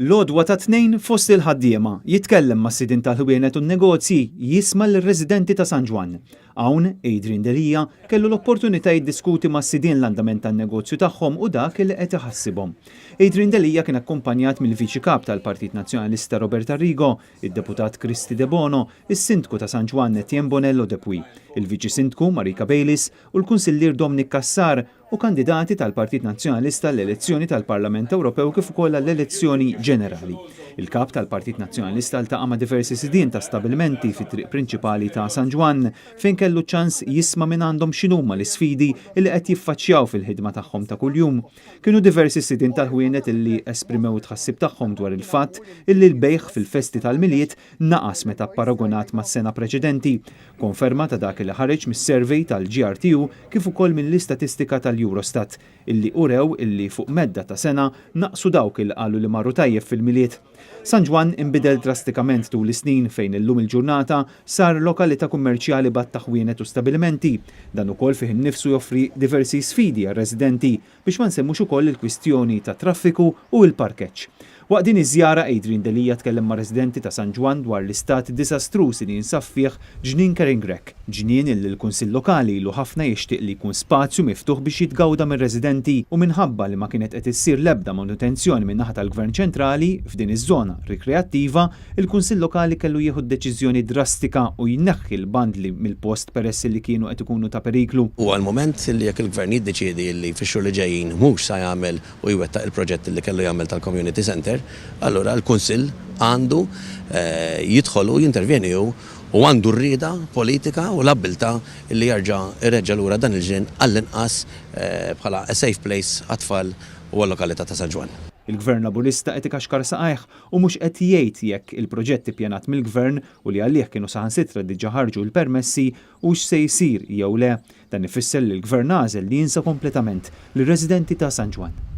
L-għodwa tat-Tnejn fost il-ħaddiema, jitkellem mas-sidien tal-ħwienet u n-negozji, jisma' lir-residenti ta' San Ġwann. Hawn, Adrian Delia kellu l-opportunità jiddiskuti mas-sidien l-andament tan-negozju tagħhom u dak li qed iħassibhom. Adrian Delia kien akkumpanjat mill-Viċi Kap tal-Partit Nazzjonalista Robert Arrigo, id-Deputat Kristy Debono, is-Sindku ta' San Ġwann Etienne Bonello Depuy, il-Viċi Sindku Marika Bayliss u l-Kunsillier Dominic Cassar u kandidati tal-Partit Nazzjonalista għall-elezzjoni tal-Parlament Ewropew kif ukoll għall-elezzjoni ġenerali. Il-Kap tal-Partit Nazzjonalista ltaqa' ma' diversi sidien ta' stabilimenti fit-triq prinċipali ta' San Ġwann fejn kellu ċ-ċans jisma' mingħandhom x'inhuma l-isfidi li qed jiffaċċjaw fil-ħidma tagħhom ta' kuljum. Kienu diversi s-sidien tal-ħwienet illi esprimew it-tħassib tagħhom dwar il-fatt illi l-bejgħ fil-festi tal-Milied naqas meta pparagunat mas-sena preċedenti, konferma ta' dak li ħareġ mis-survey tal-GRTU kif ukoll mill-istatistika tal-Eurostat illi urew illi fuq medda ta' sena naqsu dawk illi qalu li marru tajjeb fil-Milied. San Ġwann inbidel drastikament tul is-snin fejn illum il-ġurnata sar lokalità kummerċjali b'għadd ta' ħwienet u stabilimenti. Dan ukoll fih innifsu joffri diversi sfidi għar-residenti Biex ma nsemmux ukoll il-kwistjoni tat-traffiku u l-parkeġġ. Waqt din iż-żjara Adrian Delia tkellem ma' residenti ta' San Ġwann dwar l-istat diżastruż li jinsab fih Ġnien Keringrek, ġnien illi l-Kunsill Lokali ilu ħafna jixtieq li jkun spazju miftuħ biex jitgawda mir-residenti u minħabba li ma kienet qed issir l-ebda manutenzjoni min-naħa tal-Gvern Ċentrali f'din iż-żona rikreattiva, il-Kunsill Lokali kellu jieħu deċiżjoni drastika u jneħħi l-bandli mill-post peress li kienu qed ikunu ta' periklu. Huwa l-mument li jekk il-Gvern jiddeċiedi li fix-xhur li ġejjin mhux sa jagħmel u jwettaq il-proġett li kellu jagħmel tal-community centre, allura l-Kunsill għandu jidħol u jintervjeni hu u għandu r-rieda politika u l-abbiltà li jerġa' jreġġa' lura dan il-ġnien għall-inqas bħala a safe place għat-tfal u għal-lokalità ta' San Ġwann. Il-Gvern Laburista qed ikaxkar saqajh u mhux qed jgħid jekk il-proġett ippjanat mill-Gvern u li għalih kienu saħansitra diġà ħarġu l-permessi hux se jsir jew le. Dan ifisser li l-Gvern għażel li jinsa kompletament lir-residenti ta' San Ġwann.